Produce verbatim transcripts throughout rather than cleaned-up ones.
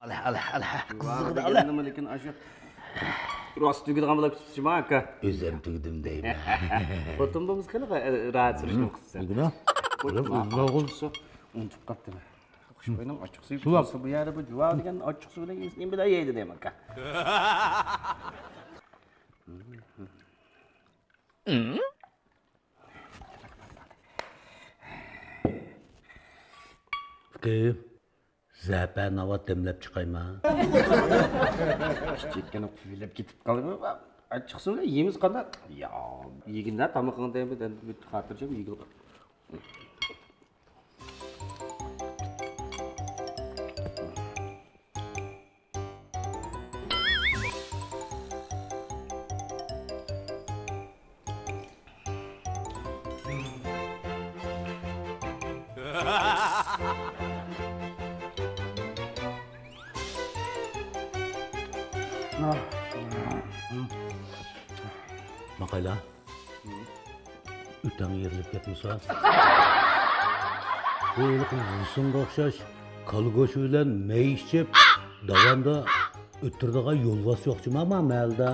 ئالا، ئالا، ئالا. قىزىق ئالا. دېگەننىمۇ، لېكىن ئاشۇ راست تۈگىدىغان بولۇپ كېتىپسىزمۇ، ئاكا؟ ئۆزۈم تۈگىدىم دەيمەن. خوتۇن بولمىسا قېنى، راھەت سۈرۈشكە قىلسا. تۈگىدۇ. ئۇنتۇپ قاپتىمەن. خۇشبۇينىڭ ئاچچىقسۇ بۇ يەردە، بۇ جۇۋا دېگەن ئاچچىقسۇ بىلەن نېمە بىلەن يەيدۇ دەيمەن، ئاكا. ئۇكا، زەپەر ناۋات دەملەپ چىقايما؟ كىچىككىنە قۇيۇلۇپ كېتىپ قالدىمۇ؟ ئاچچىقسۇ بىلەن يېمىز قانداق؟ يا، يېگىندە تامىقىڭ دەيمەن، خاتىرجەم يېگىل. ماقايلا. ئۆتەڭ يېرىلىپ كەتمىسۇن. بۇ ھېلىقى ۋۇسۇڭغا ئوخشاش كالا گۆشى بىلەن مەي ئىچىپ، داۋاندا ئۆتتۈرىدىغان يولۋاس يوقچۇما ما مەھەلدە؟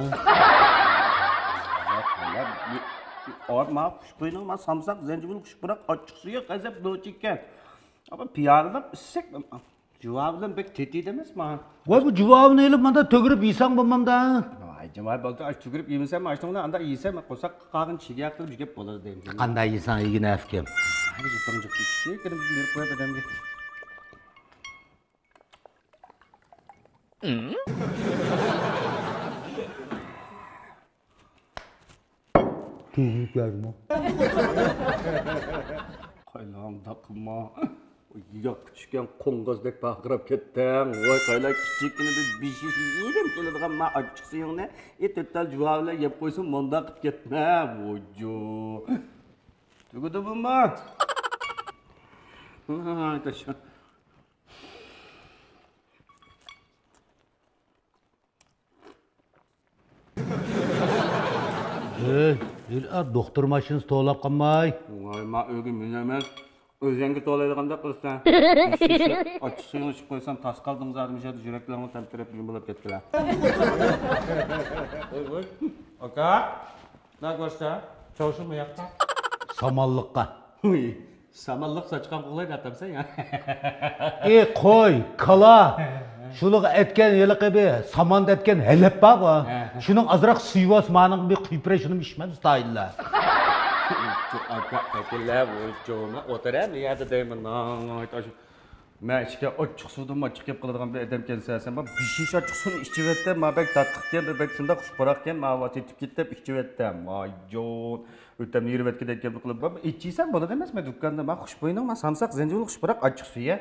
ئاي، ما خۇشبۇينىڭ ما سامساق، زەنجىۋىل، خۇشپۇراق، ئاچچىقسۇيى غەزەپ نوچى ئىكەن. ئاپا پىيالىلەپ ئىچسەك، جۇۋا بىلەن بەك تېتىيدۇ ئەمەسمۇ؟ ۋاي، بۇ جۇۋاۋنى ئېلىپ ماندا تۆگىرىپ يېسەڭ بولمامدا؟ ۋاي جۇۋا، بولدى، ئاش تۆگىرىپ يېمىسەم، ئاشۇنىڭ بىلەن ئاندا يېسەم، قورساق قالغان چىگىياق قىلىپ يېگەپ بولىدۇ دەيمەن. قانداق يېسەڭ يېگىن ئەپكىم. ھەي، يېتىڭجىق كىشى، كىرىپ بېرىپ قويۇپ ئادەمگە. تۈگۈكلەرمۇ؟ قايلاڭدا قىلما. ياققا چۈشكەن قوڭغۇزدەك پارقىراپ كەتتىڭ. ۋاي، قايلا، كىچىككىنە بىر بېشى يېرىم كېلىدىغان ما ئاچچىقسۇيۇڭنى، ئى، تۆت تال جۇۋا بىلەن يەپ قويسۇن، مۇنداق قىلىپ كەتمە. ۋوجۇ. تۈگىدى بۇمۇ؟ ھاي، تاشا. ھەي، ھېلى دوختۇر ماشىنىسى توۋلاپ قالماي. ۋاي، ما ئۆيگە مىنەمەن. ئۆزەڭگە توۋلايدىغاندەك قىلىسەن. ئاچچىقسۇيۇڭنى ئىچىپ قويسام، تاس قالدىڭ زادى، مۇشۇ يەردە يۈرەكلىرىڭمۇ تەمتىرەپ، نېمە بولۇپ كەتتىلە. ۋوي، ۋوي. ئاكا، نە كۆرسە؟ چاۋشۇنمۇ ياقتا؟ سامانلىققا. ھۇي. سامانلىق ساچقان قوغلايدۇ ئاتامسەن يا. ئى قوي، كالا. شۇلىغا ئەتكەن ھېلىقى بىر سامان دەتكەن ھەلەپ بارغۇ. ھە، ھە. شۇنىڭ ئازراق سۈيى بولسا مانىڭ بىر قۇيۇپ بېرەي، شۇنىمۇ ئىچمەس ئۇستايىللا. ئاكا، ئاكىلە، ۋوي، جوما ئولتۇر ھە، بۇ يەردە دەيمەن. مەن ئىچكە ئاچچىق سۇدىن ئاچچىق گەپ قىلىدىغان بىر ئادەمكەنسەن سەن. ما بىر شىشە ئاچچىق سۇنى ئىچىۋەتتىم، ما بەك تاتلىقكەن، بەك شۇنداق خۇش پۇراقكەن، ما ۋاقىت يېتىپ كېتىپ ئىچىۋەتتىم. ۋاي جون. ئۆتەم يېرىۋەتكۈدەك گەپنى قىلىپ، بابا، ئىچىسەن بولىدۇ ئەمەسمۇ دۇكاندا؟ ما خۇشبۇينىڭ، ما سامساق، زەنجىۋىل خۇشپۇراق ئاچچىق سۈيى.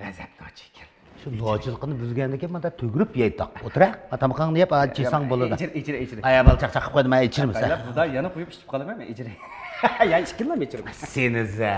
غەزەپ نوچى ئىكەن. شۇ نوچىلىقىنى بۈزگەندىن كېيىن مانا تۆگۈرۈپ يەيتتۇق. ئوتۇرە، تامىقىڭنى يەپ، ئىچىسەن بولىدۇ. ئىچىر، ئىچىر، ئىچىر. ئايا بالا چاقچاق قىلىپ قويدۇم، ھە، ئىچىرمىسە. قايلاپ، بۇدا يەنە قويۇپ ئىچىپ قالىمەن، ئىچىر. يا، ئىككىلىنىمۇ ئىچىرمەن. سېنى زە.